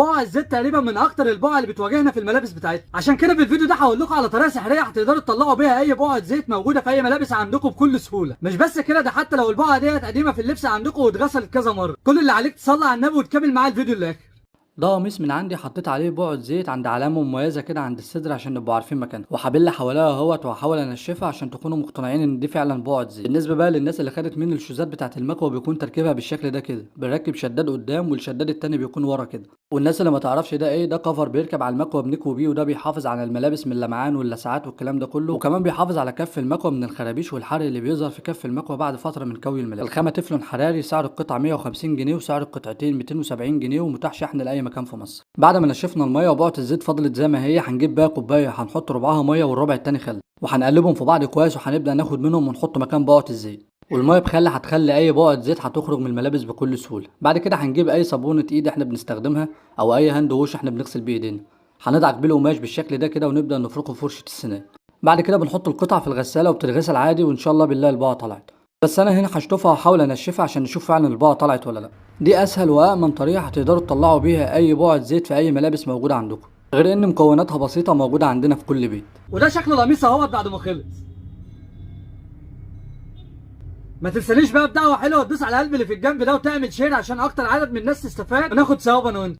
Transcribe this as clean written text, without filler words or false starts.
بقع الزيت تقريبا من اكتر البقع اللي بتواجهنا في الملابس بتاعتنا. عشان كده في الفيديو ده هقول لكم على طريقه سحريه هتقدروا تطلعوا بيها اي بقعة زيت موجودة في اي ملابس عندكم بكل سهولة. مش بس كده، ده حتى لو البقعة ديت قديمة في اللبس عندكم واتغسلت كذا مرة، كل اللي عليك تصلي على النبي وتكمل معاه الفيديو للاخر. ده قميص من عندي حطيت عليه بقعة زيت عند علامة مميزة كده عند الصدر عشان نبقوا عارفين مكانها، وحابل حواليها اهوت وهحاول انشفها عشان تكونوا مقتنعين ان دي فعلا بقعة زيت. بالنسبة بقى للناس اللي خدت مني الشوزات بتاعة المكوة بيكون تركيبها بالشكل ده كده، بنركب شداد قدام والشداد التاني بيكون ورا كده. والناس اللي ما تعرفش ده ايه، ده cover بيركب على المكوة بنكوي بيه، وده بيحافظ على الملابس من اللمعان واللسعات والكلام ده كله، وكمان بيحافظ على كف المكوة من الخرابيش والحرق اللي بيظهر في كف المكوة بعد فترة من كوي الملابس. الخامة تفلون حراري، سعر القطعة 150 جنيه وسعر القطعتين 270 جنيه، ومتاح شحن لاي مكان في مصر. بعد ما نشفنا المية وبقعه الزيت فضلت زي ما هي، هنجيب بقى كوباية هنحط ربعها مية والربع التاني خل، وهنقلبهم في بعض كويس، وهنبدا ناخد منهم ونحط مكان بقعة الزيت. والمية بخل هتخلي اي بقعة زيت هتخرج من الملابس بكل سهولة. بعد كده هنجيب اي صابونه ايد احنا بنستخدمها او اي hand wash احنا بنغسل بيه ايدينا، هندعك بيه القماش بالشكل ده كده ونبدا نفركه بفرشه السنان. بعد كده بنحط القطع في الغسالة وبتتغسل عادي، وان شاء الله بالله البقعة طلعت. بس انا هنا هشطفها واحاول انشفها عشان نشوف فعلا البقعة طلعت ولا لا. دي اسهل وامن طريقه هتقدروا تطلعوا بيها اي بقعة زيت في اي ملابس موجودة عندكم، غير ان مكوناتها بسيطة موجودة عندنا في كل بيت. وده شكل القميص اهوت بعد ما خلص. ما تنسانيش بقى بدعوة حلوة تدوس على القلب اللي في الجنب ده وتعمل share عشان اكتر عدد من الناس تستفاد وناخد ثواب انا وانت.